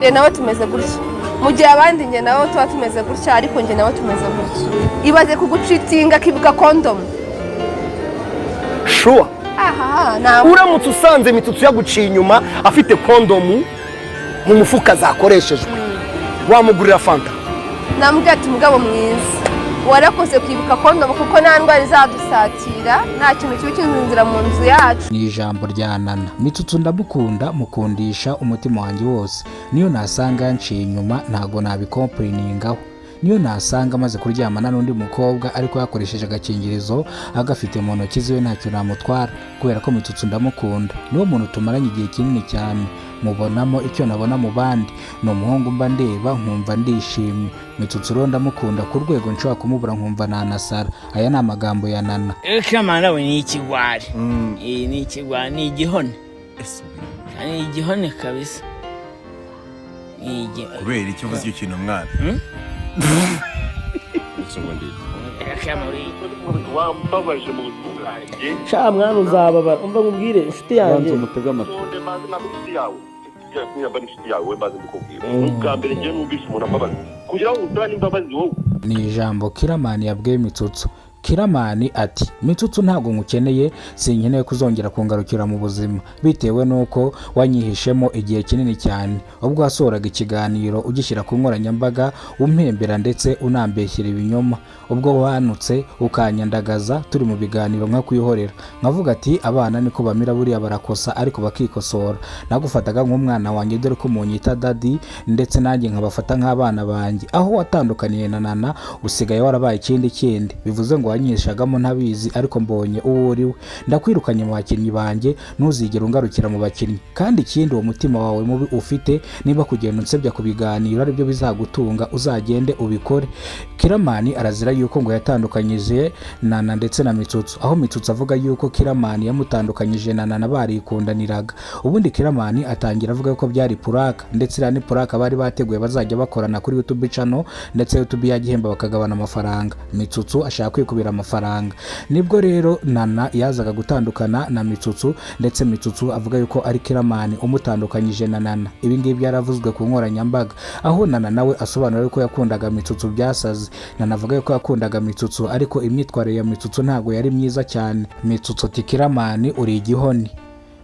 Njye nawe tumeze gutya, mu gihe abandi njye nawe tuba tumeze gutya, ariko njye nawe tumeze gutya. Ibaze kugucheatinga akibuka kondomu. Sure. Aha nta. Uramutse usanze Mitsutsu yaguciye inyuma afite kondomu mu mufuka zakoreshejwe, wamugurira Fanta? Namubwira ati: "Mugabo mwiza, warakoze kwibuka kondomu, kuko nta ndwara izadusatira, nta kintu kibi kinzinzira mu nzu yacu." Ni ijambo rya Nana. Mitsutsu ndamukunda, mukundisha umutima wanjye wose. Niyo nasanga yanciye inyuma, ntabwo nabicomplainingaho. Niyo nasanga amaze kuryamana n'undi mukobwa ariko yakoresheje agakingirizo, agafite mu ntoki ziwe, ntacyo namutwara, kubera ko Mitsutsu ndamukunda. Niwo muntu tumaranye igihe kinini cyane, mubonamo icyo nabona mu bandi. Ni umuhungu mba ndeba nkumva ndishimye. Mitsutsu rero ndamukunda ku rwego nshobora kumubura nkumva nanasara. Aya ni amagambo ya Nana. Kamana we ni ikigwari. Ni ikigwari, ni igihone, ni igihone kabisa. Kubera icyo uvuze icyo kintu, mwana? Wambabaje mu buzima bwanjye. Sha mwana, uzababara. Umva nkubwire, inshuti yanjye. Banza umutege amatwi. None maze ntabwo inshuti yawe, niba ari inshuti yawe, maze mbikubwira, ni ubwa mbere ngiye numvise umuntu ambabaza kugira ngo usabane imbabazi wowe. Ni ijambo Killaman yabwiye Mitsutsu. Killaman ati: "Mitsutsu, ntabwo ngukeneye, sinkeneye kuzongera kungarukira mu buzima, bitewe n'uko wanyihishemo igihe kinini cyane ubwo wasohoraga ikiganiro ugishyira ku nkoranyambaga, umpembera ndetse unambeshyira ibinyoma, ubwo wanutse ukanyandagaza turi mu biganiro, nkakwihorera, nkavuga ati abana niko bamira, buriya barakosa ariko bakikosora. Nagufataga nk'umwana wanjye, dore ko munyita daddy, ndetse nanjye nkabafata nk'abana banjye. Aho watandukaniye na Nana usigaye warabaye ikindi kindi, bivuze ngo wanyishagamo ntabizi, ariko mbonye uwo uri we. Ndakwirukanye mu bakinnyi banjye, ntuzigere ungarukira mu bakinnyi. Kandi ikindi, uwo mutima wawe mubi ufite, niba kugenda unsebya ku biganiro aribyo bizagutunga, uzagende ubikore." Killaman arazira yuko ngo yatandukanyije Nana ndetse na Mitsutsu, aho Mitsutsu avuga yuko Killaman yamutandukanyije na Nana barikundaniraga. Ubundi Killaman atangira avuga ko byari prank, ndetse iriya ni prank bari bateguye bazajya bakorana kuri YouTube channel, ndetse YouTube yagihemba bakagabana amafaranga. Mitsutsu ashaka kwikubira amafaranga. Nibwo rero Nana yazaga gutandukana na Mitsutsu, ndetse Mitsutsu avuga yuko ari Killaman umutandukanyije na Nana. Ibi ngibi byaravuzwe ku nkoranyambaga, aho Nana nawe asobanura yuko yakundaga Mitsutsu byasaze. Nana avuga yuko yakundaga Mitsutsu, ariko imyitwarire ya Mitsutsu ntabwo yari myiza cyane. Mitsutsu ati: "Killaman, uri igihoni."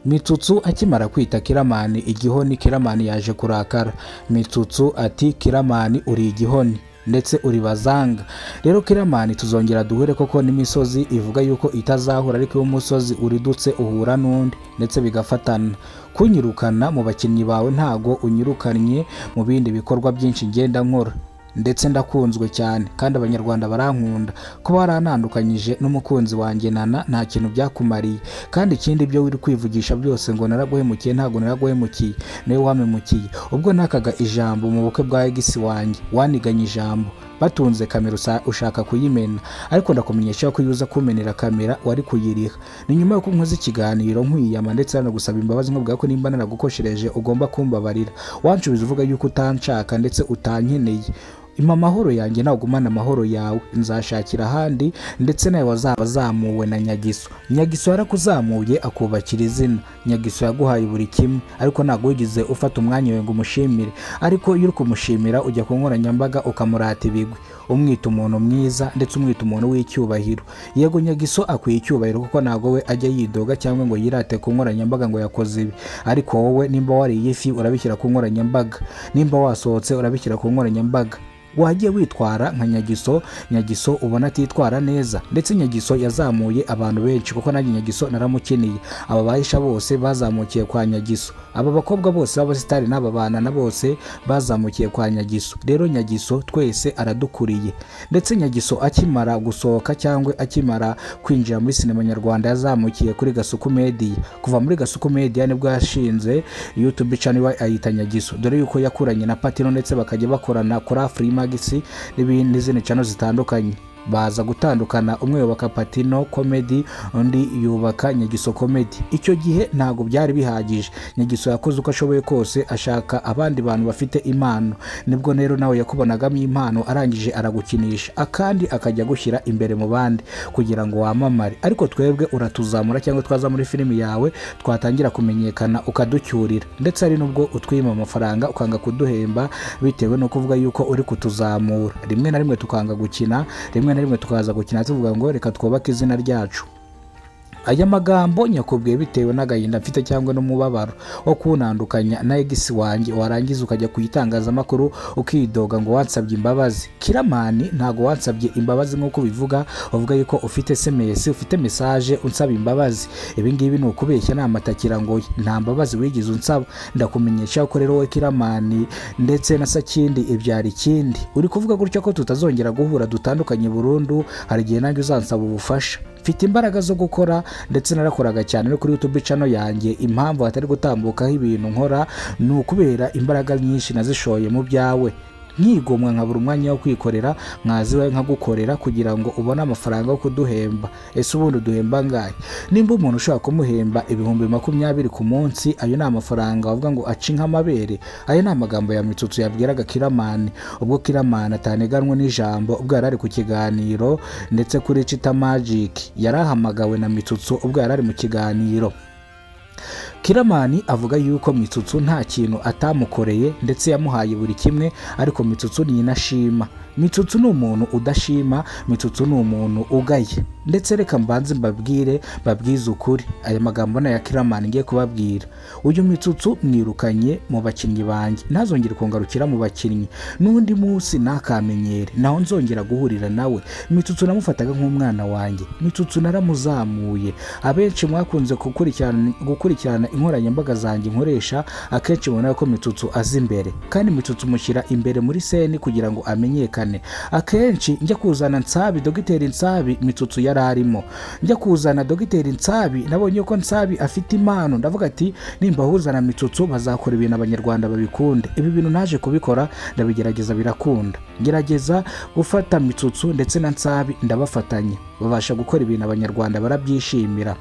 Mitsutsu akimara kwita Killaman igihoni, Killaman yaje kurakara. Mitsutsu ati: "Killaman, uri igihoni ndetse uri bazanga." Rero Killaman, tuzongera duhure, koko n'imisozi ivuga yuko itazahura, ariko iyo umusozi uridutse uhura n'undi ndetse bigafatana. Kunyirukana mu bakinnyi bawe ntago unyirukanye mu bindi bikorwa byinshi ngenda nkora, ndetse ndakunzwe cyane kandi Abanyarwanda barankunda. Kuba waranandukanyije n'umukunzi wanjye Nana nta kintu byakumariye. Kandi ikindi, ibyo uri kwivugisha byose ngo naraguhemukiye, ntabwo naraguhemukiye, niwe wampemukiye. Ubwo nakaga ijambo mu bukwe bwa ex wanjye, waniganye ijambo batunze kamera, ushaka kuyimena, ariko ndakumenyesha ko iyo uza kumenera kamera wari kuyiriha. Ni nyuma y'uko nkoze ikiganiro nkwiyama ndetse nanagusaba imbabazi, nkubwira ko nimba naragukoshereje ugomba kumbabarira, wansubiza uvuga yuko utanshaka ndetse utankeneye. Impa amahoro yanjye, nagumana amahoro yawe, nzashakira ahandi, ndetse nawe wazaba azamuwe na Nyagiso. Nyagiso yarakuzamuye, akubakira izina. Nyagiso yaguhaye buri kimwe, ariko ntabwo wigeze ufata umwanya wawe ngo umushimire. Ariko iyo uri kumushimira ujya ku nkoranyambaga ukamurata ibigwi, umwita umuntu mwiza ndetse umwita umuntu w'icyubahiro. Yego, Nyagiso akwiye icyubahiro, kuko ntabwo we ajya yidoga cyangwa ngo yirate ku nkoranyambaga ngo yakoze ibi. Ariko wowe nimba wariye ifi urabishyira ku nkoranyambaga, nimba wasohotse urabishyira ku nkoranyambaga. Wagiye witwara nka Nyagiso? Nyagiso ubona atitwara neza, ndetse Nyagiso yazamuye abantu benshi, kuko nanjye Nyagiso naramukeneye. Aba bahisha bose bazamukiye kwa Nyagiso, aba bakobwa bose b'abasitari n'aba bana bose bazamukiye kwa Nyagiso. Rero Nyagiso twese aradukuriye. Ndetse Nyagiso akimara gusohoka cyangwa akimara kwinjira muri sinema nyarwanda, yazamukiye kuri Kasuku Media. Kuva muri Kasuku Media nibwo yashinze YouTube channel iwe, ayita Nyagiso, dore yuko yakuranye na Patino, ndetse bakajya bakorana kuri Afrimax n'ibindi n'izindi channel zitandukanye. Baza gutandukana, umwe yubaka Patino Comedy, undi yubaka Nyagiso Comedy. Icyo gihe ntabwo byari bihagije. Nyagiso yakoze uko ashoboye kose ashaka abandi bantu bafite impano. Nibwo rero nawe yakubonagamo impano, arangije aragukinisha, akandi akajya gushyira imbere mu bandi kugira ngo wamamare. Ariko twebwe uratuzamura, cyangwa twaza muri filimi yawe twatangira kumenyekana ukaducyurira, ndetse hari n'ubwo utwima amafaranga ukanga kuduhemba bitewe no kuvuga yuko uri kutuzamura. Rimwe na rimwe tukanga gukina, rimwe na rimwe tukaza gukina tuvuga ngo reka twubake izina ryacu. Aya magambo nyakubwiye bitewe n'agahinda mfite cyangwa n'umubabaro wo kuntandukanya na ex wanjye, warangiza ukajya ku itangazamakuru ukidoga ngo wansabye imbabazi. Kiramani, ntabwo wansabye imbabazi nk'uko ubivuga, uvuga yuko ufite SMS, ufite message unsaba imbabazi. Ibi ngibi ni ukubeshya, ni amatakirangoyi, nta mbabazi wigeze unsaba. Ndakumenyesha ko rero wowe Kiramani ndetse na Sakindi ibyara ikindi, uri kuvuga gutyo ko tutazongera guhura, dutandukanye burundu. Hari igihe nanjye uzansaba ubufasha. Mfite imbaraga zo gukora, ndetse narakoraga cyane no kuri YouTube channel yanjye. Impamvu hatari gutambukaho ibintu nkora ni ukubera imbaraga nyinshi nazishoye mu byawe, nkigomwa nkabura umwanya wo kwikorera, nkaza iwawe nkagukorera kugira ngo ubone amafaranga yo kuduhemba. Ese ubundi uduhemba angahe? Nimba umuntu ushobora kumuhemba 20,000 ku munsi, ayo ni amafaranga wavuga ngo aca nk'amabere? Aya ni amagambo ya Mitsutsu yabwiraga Kiramani ubwo Kiramani ataneganwe n'ijambo, ubwo yari ari ku kiganiro ndetse kuri Chita Magic. Yarahamagawe na Mitsutsu ubwo yari ari mu kiganiro. Kiramani avuga yuko Mitsutsu nta kintu atamukoreye, ndetse yamuhaye buri kimwe, ariko Mitsutsu ntashima. Mitsutsu ni umuntu udashima, Mitsutsu ni umuntu ugaye. Ndetse reka mbanze mbabwire, mbabwize ukuri, aya magambo ni aya Kiramani ngiye kubabwira. Uyu Mitsutsu mwirukanye mu bakinnyi banjye, ntazongere kungarukira mu bakinnyi n'undi munsi, ntakamenyere naho nzongera guhurira nawe. Mitsutsu namufataga nk'umwana wanjye, Mitsutsu naramuzamuye. Abenshi mwakunze gukurikirana inkoranyambaga zanjye nkoresha, akenshi mubona ko Mitsutsu aza imbere, kandi Mitsutsu mushyira imbere muri scene kugira ngo amenyekane. Akenshi njya kuzana Nsabi, Dogiteri Nsabi, Mitsutsu yari arimo. Njya kuzana Dogiteri Nsabi, nabonye ko Nsabi afite impano, ndavuga ati nimbahuza na Mitsutsu bazakora ibintu Abanyarwanda babikunde. Ibi bintu naje kubikora, ndabigerageza birakunda. Ngerageza gufata Mitsutsu ndetse na Nsabi ndabafatanya, babasha gukora ibintu Abanyarwanda barabyishimira.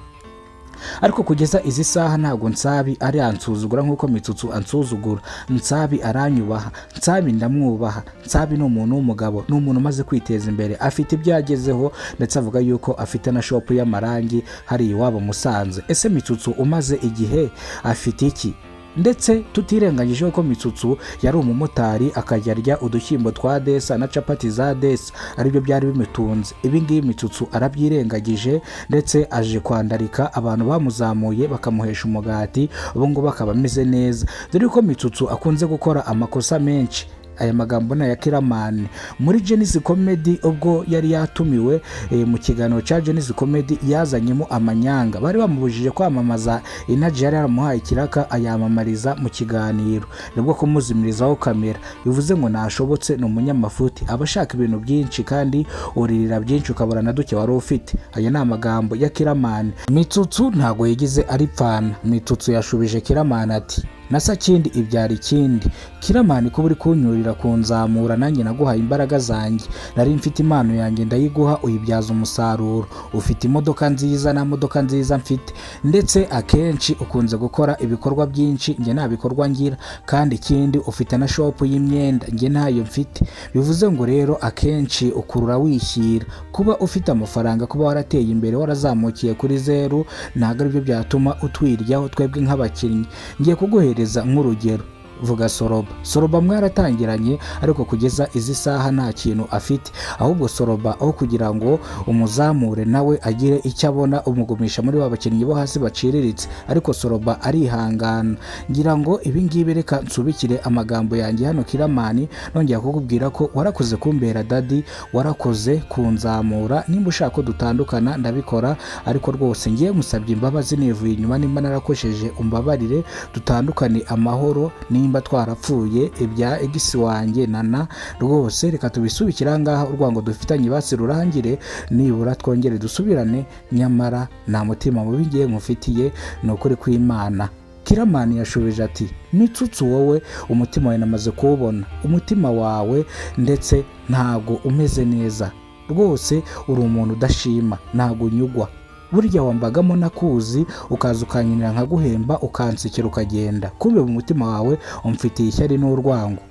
Ariko kugeza izi saha ntabwo Nsabi ari ansuzugura nk'uko Mitsutsu ansuzugura. Nsabi aranyubaha, Nsabi ndamwubaha. Nsabi ni umuntu w'umugabo, ni umuntu umaze kwiteza imbere, afite ibyo yagezeho, ndetse avuga yuko afite na shop y'amarangi hari iwabo Musanze. Ese Mitsutsu umaze igihe afite iki? Ndetse tutirengagije ko Mitsutsu yari umumotari, akajya arya udushyimbo twa desa na capati za desa, aribyo byari bimutunze. Ibi ngibi Mitsutsu arabyirengagije, ndetse aje kwandarika abantu bamuzamuye bakamuhesha umugati, ubu ngubu akaba ameze neza. Dore ko Mitsutsu akunze gukora amakosa menshi. Aya magambo ni aya Kiramani muri Genesis Comedy, ubwo yari yatumiwe mu kiganiro cya Genesis Comedy. Yazanyemo amanyanga, bari bamubujije kwamamaza inaji yari yaramuhaye ikiraka, ayamamariza mu kiganiro, nibwo kumuzimirizaho kamera. Bivuze ngo ntashobotse, ni umunyamafuti, aba ashaka ibintu byinshi, kandi uririra byinshi ukabura na duke wari ufite. Aya ni amagambo ya Kiramani. Mitsutsu ntabwo yigize aripfana. Mitsutsu yashubije Kiramani ati na Sakindi ibyara ikindi. Kiramani, kuba uri kunyurira kunzamura, nanjye naguhaye imbaraga zanjye, nari mfite impano yanjye ndayiguha, uyibyaza umusaruro. Ufite imodoka nziza, nta modoka nziza mfite, ndetse akenshi ukunze gukora ibikorwa byinshi, njye nta bikorwa ngira. Kandi ikindi, ufite na shop y'imyenda, njye ntayo mfite. Bivuze ngo rero akenshi ukurura wishyira. Kuba ufite amafaranga, kuba warateye imbere, warazamukiye kuri zeru, ntabwo aribyo byatuma utwiryaho twebwe nk'abakinnyi. Ngiye kuguhereza nk'urugero, vuga Soroba. Soroba mwaratangiranye, ariko kugeza izi saha nta kintu afite. Ahubwo Soroba aho kugira ngo umuzamure nawe agire icyo abona, umugumisha muri ba bakinnyi bo hasi baciriritse, ariko Soroba arihangana. Ngira ngo ibi ngibi, reka nsubikire amagambo yanjye hano. Kiramani, nongera kukubwira ko warakoze kumbera daddy, warakoze kunzamura. Nimba ushaka ko dutandukana ndabikora, ariko rwose ngiye musabye imbabazi nivuye inyuma. Nimba narakosheje umbabarire, dutandukane amahoro. Nimba twarapfuye ibya ex wanjye Nana, rwose reka tubisubikire aha ngaha, urwango dufitanye basi rurangire, nibura twongere dusubirane. Nyamara nta mutima mubi ngiye nkufitiye, ni ukuri kw'Imana. Kiramani yashubije ati Mitsutsu, wowe umutima wawe namaze kuwubona, umutima wawe ndetse ntabwo umeze neza. Rwose uri umuntu udashima, ntabwo unyugwa. Burya wambagamo nakuzi, ukaza ukanyinira nkaguhemba, ukansekera ukagenda, kumbe mu mutima wawe umfitiye ishyari n'urwango.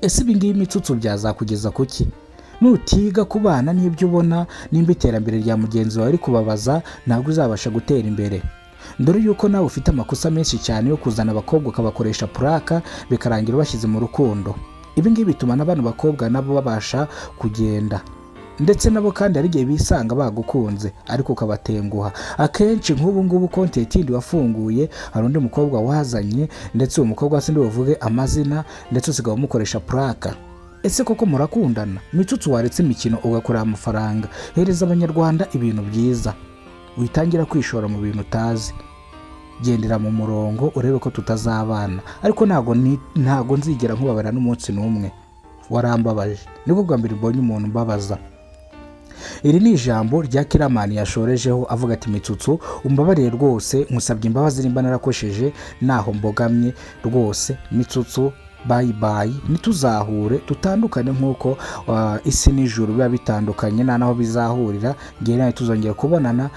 Ese ibi ngibi, Mitsutsu, byazakugeza kuki nutiga kubana n'ibyo ubona? Nimba iterambere rya mugenzi wawe rikubabaza, ntabwo uzabasha gutera imbere, dore yuko nawe ufite amakosa menshi cyane yo kuzana abakobwa ukabakoresha prank, bikarangira ubashyize mu rukundo. Ibi ngibi bituma na bano bakobwa nabo babasha kugenda, ndetse nabo kandi hari igihe bisanga bagukunze ariko ukabatenguha akenshi. Nk'ubu ngubu content yindi wafunguye, hari undi mukobwa wazanye, ndetse uwo mukobwa sindi buvuge amazina, ndetse usigaye umukoresha prank. Ese koko murakundana? Mitsutsu, waretse imikino ugakorera amafaranga? Hereza Abanyarwanda ibintu byiza, witangira kwishora mu bintu utazi. Gendera mu murongo urebe ko tutazabana, ariko ntabwo nzigera nkubabara n'umunsi n'umwe. Warambabaje, nibwo bwa mbere mbonye umuntu umbabaza. Iri ni ijambo rya Kiramani yashorejeho avuga ati: "Mitsutsu, umbabarire rwose, nkusabye imbabazi nimba narakosheje, naho mbogamye rwose. Mitsutsu, bye bye, ntituzahure, tutandukane nk'uko isi n'ijuru biba bitandukanye, nta naho bizahurira. Ngewe nawe tuzongera kubonana."